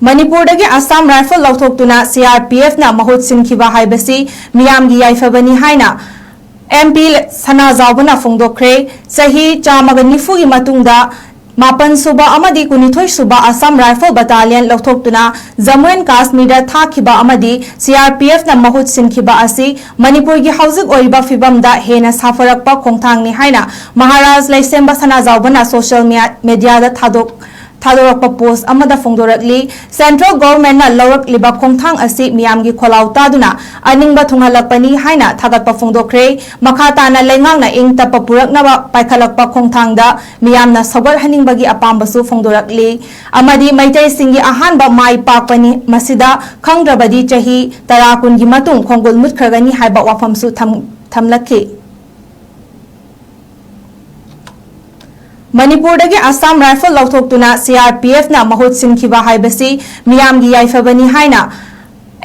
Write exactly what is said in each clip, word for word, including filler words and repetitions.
ꯃꯅꯤꯄꯨꯔꯗꯒꯤ Assam rifle ꯂꯧꯊꯣꯛꯇꯨꯅ C R P ꯑꯦꯐꯅ ꯃꯍꯨꯠ ꯁꯤꯟꯈꯤꯕ ꯍꯥꯏꯕꯁꯤ ꯃꯤꯌꯥꯝꯒꯤ ꯌꯥꯏꯐꯕꯅꯤ ꯍꯥꯏꯅ ꯑꯦꯝ ꯄꯤ ꯁꯅꯥꯖꯥꯎꯕꯅ ꯐꯣꯡꯗꯣꯛꯈ꯭ꯔꯦ꯫ ꯆꯍꯤ ꯆꯥꯝꯃꯒ ꯅꯤꯐꯨꯒꯤ ꯃꯇꯨꯡꯗ ꯃꯥꯄꯟ ꯁꯨꯕ ꯑꯃꯗꯤ ꯀꯨꯟꯅꯤꯊꯣꯏ ꯁꯨꯕ ꯑꯁꯥꯝ ꯔꯥꯏꯐꯜ ꯕꯇꯥꯂꯤꯌꯟ ꯂꯧꯊꯣꯛꯇꯨꯅ ꯖꯝꯃꯨ ꯑꯦꯟ ꯀꯥꯁꯃꯤꯔꯗ ꯊꯥꯈꯤꯕ ꯑꯃꯗꯤ ꯁꯤ ꯑꯥꯔ ꯄꯤ ꯑꯦꯐꯅ ꯃꯍꯨꯠ ꯁꯤꯟꯈꯤꯕ ꯑꯁꯤ ꯃꯅꯤꯄꯨꯔꯒꯤ ꯍꯧꯖꯤꯛ ꯑꯣꯏꯔꯤꯕ ꯐꯤꯕꯝꯗ ꯍꯦꯟꯅ ꯁꯥꯐꯔꯛꯄ ꯈꯣꯡꯊꯥꯡꯅꯤ ꯍꯥꯏꯅ ꯃꯍꯥꯔꯥꯖ ꯂꯩꯁꯦꯝꯕ ꯁꯅꯥꯖꯥꯎꯕꯅ ꯁꯣꯁꯤꯌꯦꯜ ꯃꯤꯌꯥ-, ꯃꯦꯗꯤꯌꯥꯗ ꯊꯥꯗꯣꯛ-, ꯊꯥꯗꯣꯔꯛꯄ ꯄꯣꯁ ꯑꯃꯗ ꯐꯣꯡꯗꯣꯔꯛꯂꯤ꯫ ꯁꯦꯟꯇ꯭ꯔꯦꯜ ꯒꯣꯚꯔꯟꯃꯦꯟꯠꯅ ꯂꯧꯔꯛꯂꯤꯕ ꯈꯣꯡꯊꯥꯡ ꯑꯁꯤ ꯃꯤꯌꯥꯝꯒꯤ ꯈꯣꯜꯂꯥꯎ ꯇꯥꯗꯨꯅ ꯑꯅꯤꯡꯕ ꯊꯨꯡꯍꯜꯂꯛꯄꯅꯤ ꯍꯥꯏꯅ ꯊꯥꯒꯠꯄ ꯐꯣꯡꯗꯣꯛꯈ꯭ꯔꯦ꯫ ꯃꯈꯥ ꯇꯥꯅ ꯂꯩꯉꯥꯛꯅ ꯏꯪ ꯇꯞꯄ ꯄꯨꯔꯛꯅꯕ ꯄꯥꯏꯈꯠꯂꯛꯄ ꯈꯣꯡꯊꯥꯡꯗ ꯃꯤꯌꯥꯝꯅ ꯁꯧꯒꯠꯍꯟꯅꯤꯡꯕꯒꯤ ꯑꯄꯥꯝꯕꯁꯨ ꯐꯣꯡꯗꯣꯔꯛꯂꯤ꯫ ꯑꯃꯗꯤ ꯃꯩꯇꯩꯁꯤꯡꯒꯤ ꯑꯍꯥꯟꯕ ꯃꯥꯏ ꯄꯥꯛꯄꯅꯤ, ꯃꯁꯤꯗ ꯈꯪꯗ꯭ꯔꯕꯗꯤ ꯆꯍꯤ ꯇꯔꯥ ꯀꯨꯟꯒꯤ ꯃꯇꯨꯡ ꯈꯣꯡꯒꯨꯜ ꯃꯨꯠꯈ꯭ꯔꯒꯅꯤ ꯍꯥꯏꯕ ꯋꯥꯐꯝꯁꯨ ꯊꯝ-, ꯊꯝꯂꯛꯈꯤ꯫ ꯃꯅꯤꯄꯨꯔꯗꯒꯤ Assam rifle ꯂꯧꯊꯣꯛꯇꯨꯅ C R P ꯑꯦꯐꯅ ꯃꯍꯨꯠ ꯁꯤꯟꯈꯤꯕ ꯍꯥꯏꯕꯁꯤ ꯃꯤꯌꯥꯝꯒꯤ ꯌꯥꯏꯐꯕꯅꯤ ꯍꯥꯏꯅ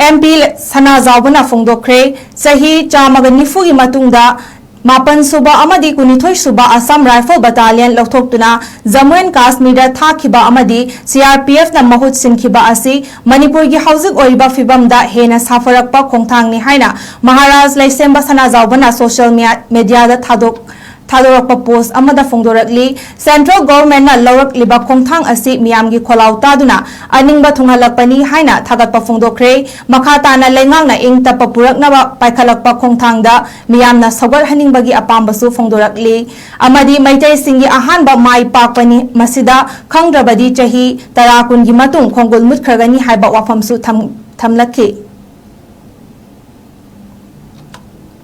ꯑꯦꯝ ꯄꯤ ꯁꯅꯥꯖꯥꯎꯕꯅ ꯐꯣꯡꯗꯣꯛꯈ꯭ꯔꯦ꯫ ꯆꯍꯤ ꯆꯥꯝꯃꯒ ꯅꯤꯐꯨꯒꯤ ꯃꯇꯨꯡꯗ ꯃꯥꯄꯟ ꯁꯨꯕ ꯑꯃꯗꯤ ꯀꯨꯟꯅꯤꯊꯣꯏ ꯁꯨꯕ ꯑꯁꯥꯝ ꯔꯥꯏꯐꯜ ꯕꯇꯥꯂꯤꯌꯟ ꯂꯧꯊꯣꯛꯇꯨꯅ ꯖꯝꯃꯨ ꯑꯦꯟ ꯀꯥꯁꯃꯤꯔꯗ ꯊꯥꯈꯤꯕ ꯑꯃꯗꯤ ꯁꯤ ꯑꯥꯔ ꯄꯤ ꯑꯦꯐꯅ ꯃꯍꯨꯠ ꯁꯤꯟꯈꯤꯕ ꯑꯁꯤ ꯃꯅꯤꯄꯨꯔꯒꯤ ꯍꯧꯖꯤꯛ ꯑꯣꯏꯔꯤꯕ ꯐꯤꯕꯝꯗ ꯍꯦꯟꯅ ꯁꯥꯐꯔꯛꯄ ꯈꯣꯡꯊꯥꯡꯅꯤ ꯍꯥꯏꯅ ꯃꯍꯥꯔꯥꯖ ꯂꯩꯁꯦꯝꯕ ꯁꯅꯥꯖꯥꯎꯕꯅ ꯁꯣꯁꯤꯌꯦꯜ ꯃꯤꯌꯥ-, ꯃꯦꯗꯤꯌꯥꯗ ꯊꯥꯗꯣꯛ-, ꯊꯥꯗꯣꯔꯛꯄ ꯄꯣꯁ ꯑꯃꯗ ꯐꯣꯡꯗꯣꯔꯛꯂꯤ꯫ ꯁꯦꯟꯇ꯭ꯔꯦꯜ ꯒꯣꯚꯔꯟꯃꯦꯟꯠꯅ ꯂꯧꯔꯛꯂꯤꯕ ꯈꯣꯡꯊꯥꯡ ꯑꯁꯤ ꯃꯤꯌꯥꯝꯒꯤ ꯈꯣꯜꯂꯥꯎ ꯇꯥꯗꯨꯅ ꯑꯅꯤꯡꯕ ꯊꯨꯡꯍꯜꯂꯛꯄꯅꯤ ꯍꯥꯏꯅ ꯊꯥꯒꯠꯄ ꯐꯣꯡꯗꯣꯛꯈ꯭ꯔꯦ꯫ ꯃꯈꯥ ꯇꯥꯅ ꯂꯩꯉꯥꯛꯅ ꯏꯪ ꯇꯞꯄ ꯄꯨꯔꯛꯅꯕ ꯄꯥꯏꯈꯠꯂꯛꯄ ꯈꯣꯡꯊꯥꯡꯗ ꯃꯤꯌꯥꯝꯅ ꯁꯧꯒꯠꯍꯟꯅꯤꯡꯕꯒꯤ ꯑꯄꯥꯝꯕꯁꯨ ꯐꯣꯡꯗꯣꯔꯛꯂꯤ꯫ ꯑꯃꯗꯤ ꯃꯩꯇꯩꯁꯤꯡꯒꯤ ꯑꯍꯥꯟꯕ ꯃꯥꯏ ꯄꯥꯛꯄꯅꯤ, ꯃꯁꯤꯗ ꯈꯪꯗ꯭ꯔꯕꯗꯤ ꯆꯍꯤ ꯇꯔꯥ ꯀꯨꯟꯒꯤ ꯃꯇꯨꯡ ꯈꯣꯡꯒꯨꯜ ꯃꯨꯠꯈ꯭ꯔꯒꯅꯤ ꯍꯥꯏꯕ ꯋꯥꯐꯝꯁꯨ ꯊꯝ-, ꯊꯝꯂꯛꯈꯤ꯫